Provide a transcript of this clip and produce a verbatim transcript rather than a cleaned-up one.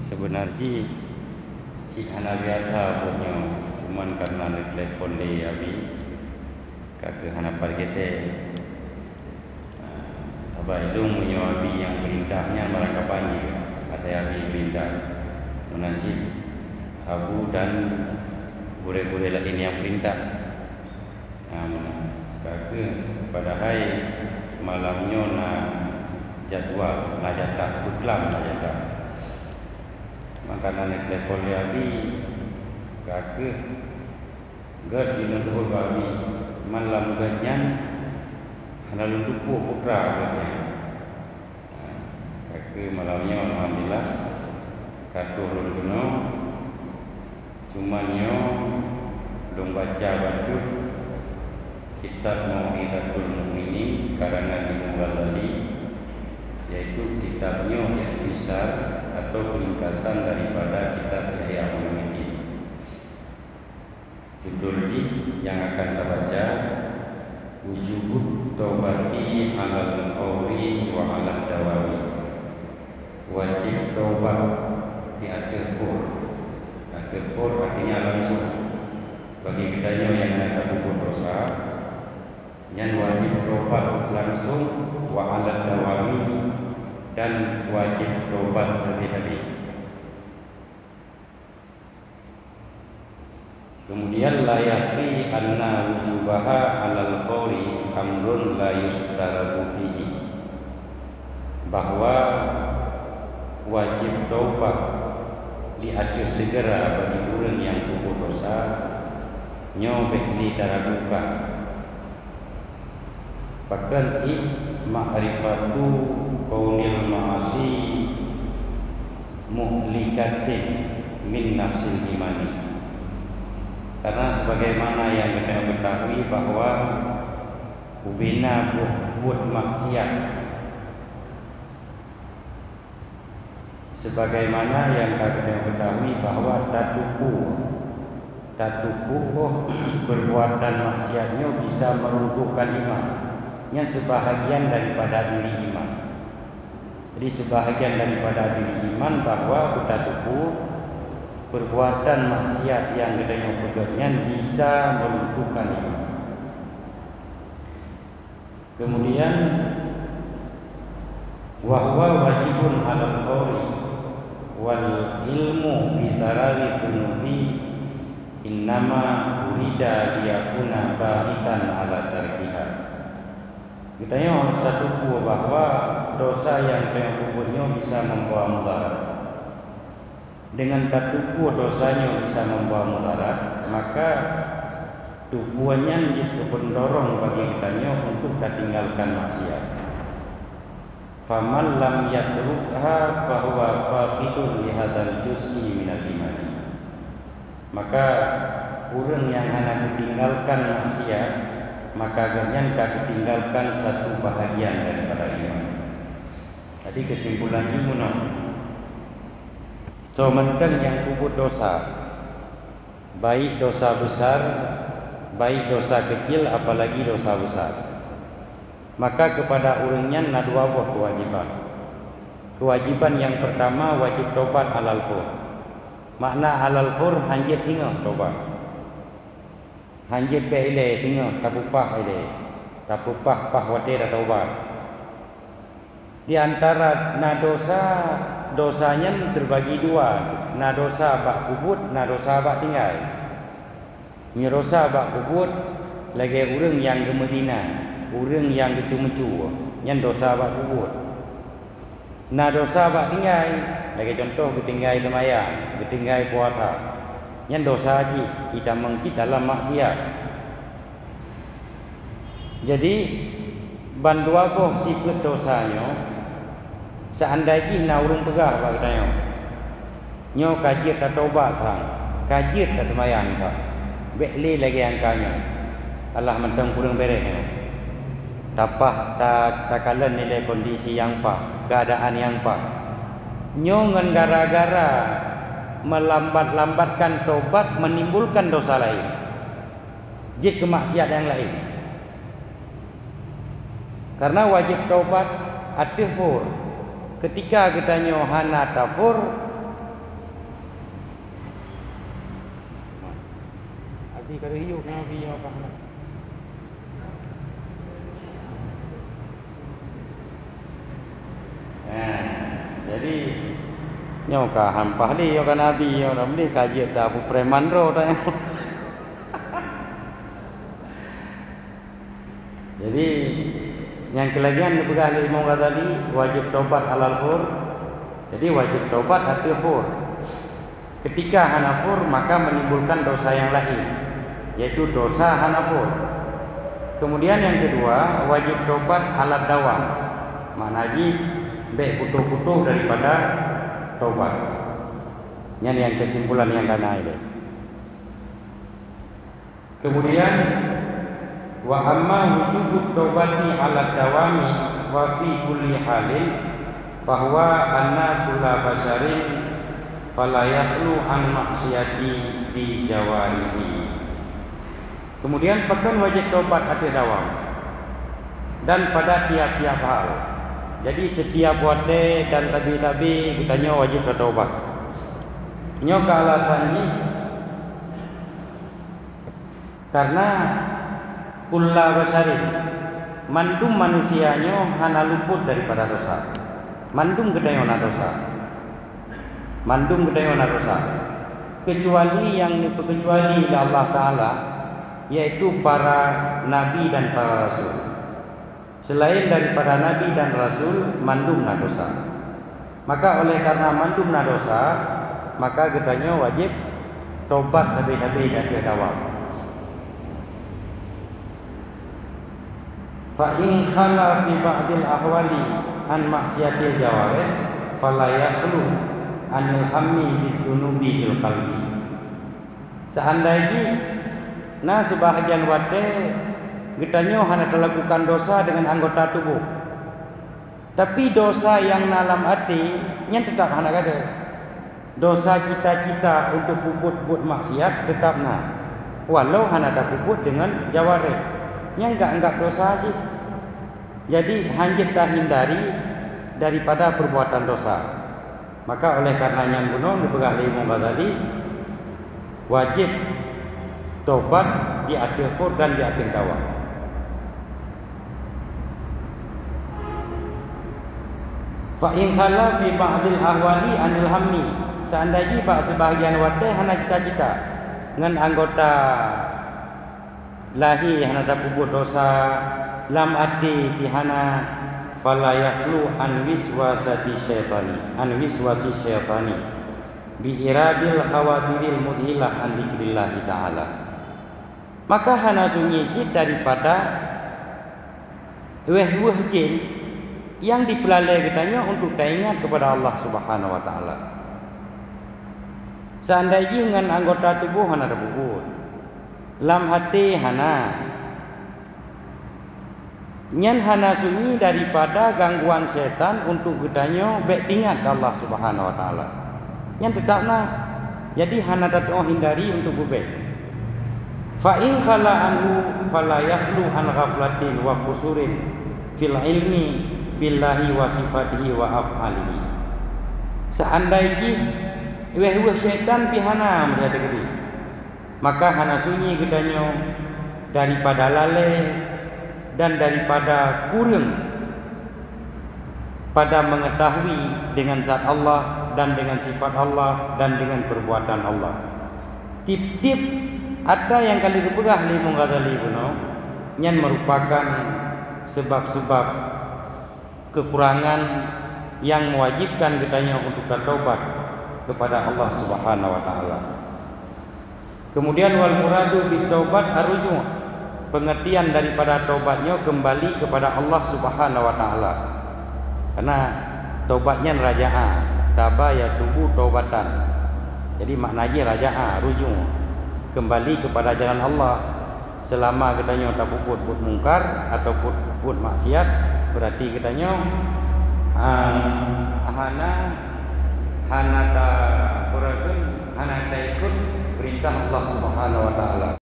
Seubeuna jih cit hana biasa buet nyoe, cuman kareuna neutelepon lé Abi, ka keuh hana pat gesé. Sabab ilôn meunyoe Abi nyang peurintah nyan barangkapan jih, asai Abi peurintah. Meunan cit Abu dan gurée-gurée laén nyang peurintah. Nah, meunan. Ka keuh, padahai malam nyoe na jadwal, na jatah, beuklam na jatah. Maka na neutelepon lé Abi, ka keuh, gét jinoe teuhôi bak Abi, malam gét nyan hana lôn tupeue putra gét nyan. Ka keuh malam nyoe, alhamdulillah, ka troh lôn keunoe. Cuman nyoe lôn baca bacut kitab Mau'izatul Mu'minin karangan Imam Ghazali, yaitu kitab nyoe ikhtisar ataupun ringkasan daripada kitab Ihya Ulumuddin. Judul jih nyang akan tabaca, Wujubut taubati 'alal fauri wa 'alad dawami. Wajéb taubat di ateueh faur. Ateueh faur artinya langsung. Bagi geutanyoe nyang hana tapeubuet dosa, nyan wajéb taubat langsung, wa 'alad dawami, dan wajéb taubat leubeh-leubeh. Kemudian, la yakfi anna wujubaha 'alal fauri amrun la yustaratu fihi, bahwa wajéb taubat di ateueh segera bagi ureuëng nyang peubuet dosa nyoe bék lé taragukan. Pakon? Ih, ma'rifatu kaunil ma'asi muhlikatin min nafsil imani. Karena sebagaimana nyang geutanyoe ketahui bahwa ubena buet-buet maksiat, sebagaimana nyang ka geutanyoe ketahui bahwa tatupeue, tatupeue perbuatan maksiat nyoe bisa meruntuhkan iman. Nyan sebahagian daripada diri iman. Jadi, sebahagian daripada diri iman bahwa tatupeue perbuatan maksiat nyang geutanyoe peugét nyan bisa meruntuhkan iman. Kemudian, wa huwa wajibun 'alal fauri, wal ilmu bi darari dzunubi innama urida liyakuna ba'isan 'ala tarkiha. Geutanyoe harus tatupeue bahwa dosa nyang geutanyoe peubuet nyoe bisa membawa mudarat. Dengan tatupeue dosa nyoe bisa membawa mudarat, maka tupeue nyan jeuet keu peundorong bagi geutanyoe untuk tatinggalkan maksiat. Faman lam yatrukha fahuwa faqidun lihadzal juz'i minal imani. Maka, ureuëng nyang hana geutinggalkan maksiat, maka gobnyan ka geutinggalkan satu bahagian daripada iman. Jadi, kesimpulan jih meunoe. Soe mantong nyang peubuet dosa, baik dosa besar, baik dosa kecil, apalagi dosa besar, maka kepada ureuëng nyan na dua boh keuwajiban. Keuwajiban nyang peurtama wajéb tobat 'alal faur. Makna 'alal faur, hanjeuet singoh tobat. Hanjeuet bék ilée singoh tapeupah ilée, tapeupah-pah watée tatobat. Di antara na dosa, dosa nyan teubagi dua, na dosa bak peubuet, na dosa bak tinggai. Meunyoe dosa bak peubuet, lagée ureuëng nyang geumeuzina, ureuëng nyang geuceumeucue, nyan dosa bak peubuet. Na dosa bak tinggai, lagée cuntoh geutinggai seumayang, geutinggai puasa, nyan dosa jih, jitamong cit dalam maksiat. Jadi, bandua boh sifeuet dosa nyoe, seandai jih na ureuëng peugah bak geutanyoe, "Nyoe ka jeuet tatobat sang, ka jeuet taseumayang sang, bék lé lagée nyang ka nyoe. Alah mantong kureueng béréh nyoe. Tapah ta-, takalon ilée kondisi nyang paih, keuadaan nyang paih." Nyoe ngon gara-gara meulambat-lambatkan tobat menimbulkan dosa laén. Jeuet keu maksiat nyang laén. Karena wajéb tobat ateueh faur. Keutika geutanyoe hana tafaur, Di kali hiup Nabi nyoe ka hana. Nah, jadi nyoe ka hampah lé nyoe ka Nabi nyoe, Nabi ka jeuet dah bu preman droe dah nyoe. Jadi, nyang keulagian neupeugah lé Imam Ghazali, wajéb tobat alal fur. Jadi, wajéb tobat ateueh fur. Ketika hana fur, maka menimbulkan dosa yang lain, yaitu dosa hana fur. Kemudian yang kedua, wajéb tobat alat dawam. Makna jih, bék putôh-putôh daripada tobat. Nyan nyang kesimpulan nyang ka na ilée. Kemudian, wa amma wujubut taubati 'ala dawami wa fi kulli halin, fahuwa anna kulla basyarin fala yakhlu an maksiyati bi jawarihi. Kemudian, pakon wajéb tobat ateueh dawam dan pada tiap-tiap hal. Jadi, setiap watée dan tabi-tabi geutanyoe wajéb tatobat. Nyoe keu alasan jih, Karena kulla basyarin, mandum manusia nyoe hana luput daripada dosa. Mandum geutanyoe na dosa. Mandum geutanyoe na dosa. Kecuali nyang neupeukeucuali lé Allah Taala, yaitu para nabi dan para rasul. Selain daripada nabi dan rasul, mandum na dosa. Maka oleh karena mandum na dosa, maka geutanyoe wajéb tobat sabe-sabe dan dawam. Fa in khala fi ba'dil ahwali an maksiatil jawarih, fala yakhlu anil hammi bidzunubi fil qalbi. Seandai jih na sibahagian watée geutanyoe hana talakukan dosa deungon anggota tuboh, tapi dosa nyang na lam até nyan teutap hana gadôh. Dosa cita-cita untuk peubuet buet maksiat teutap na, walau hana tapeubuet deungon jawareh, nyan geuanggab dosa cit. Jadi, hanjeuet tahindari daripada perbuatan dosa. Maka oleh karena nyan bunoe neupeugah lé Imam Ghazali, wajéb tobat di ateueh fur dan di ateueh dawam. Fa in khala fi ba'dil ahwali anil hammi, seandai jih bak sibahagian watée hana cita-cita ngon anggota lahé hana tapeubuet dosa, lam até pih hana, fala yakhlu an wiswasati syaitani, an wiswasi syaitani, bi iradil khawatiril mudhilah an dzikrillahi ta'ala. Maka hana sunyi cit daripada wéh-wéh jén nyang jipeulalée geutanyoe untuk taingat keupada Allah Subhanahu wa Ta'ala. Seandai jih ngon anggota tuboh hana tapeubuet, lam até hana, nyan hana sunyi daripada gangguan syaitan untuk geutanyoe bék teuingat keu Allah Subhanahu wa Ta'ala. Nyan teutap na, jadi hana tatuoh hindari untuk beubék. Fa in khala anhu fala yakhlu an ghaflatin wa qusurin fil ilmi billahi wa sifatihi wa af'alihi. Seandai jih wéh-wéh syaitan pih hana meusadeuri, maka hana sunyi geutanyoe daripada lalée dan daripada kureueng pada mengetahui dengan zat Allah dan dengan sifat Allah dan dengan perbuatan Allah. Tieb-tieb atra nyang ka lheueh geupeugah lé Imam Ghazali bunoe nyan merupakan sebab-sebab kekurangan nyang mewajibkan geutanyoe untuk tatobat kepada Allah Subhanahu wa Ta'ala. Kemudian, wal muradu bit taubat ar-ruju'. Pengertian daripada taubat nyoe kembali kepada Allah Subhanahu wa Ta'ala. Karena taubat nyan raja'ah, taba yatubu taubatan. Jadi, makna jih raja'ah, ruju'. Kembali kepada jalan Allah. Selama geutanyoe tapeubuet buet mungkar ataupun buet maksiat, berarti geutanyoe, ah, hana, hana ta-, hana taikot peurintah Allah Subhanahu wa Ta'ala.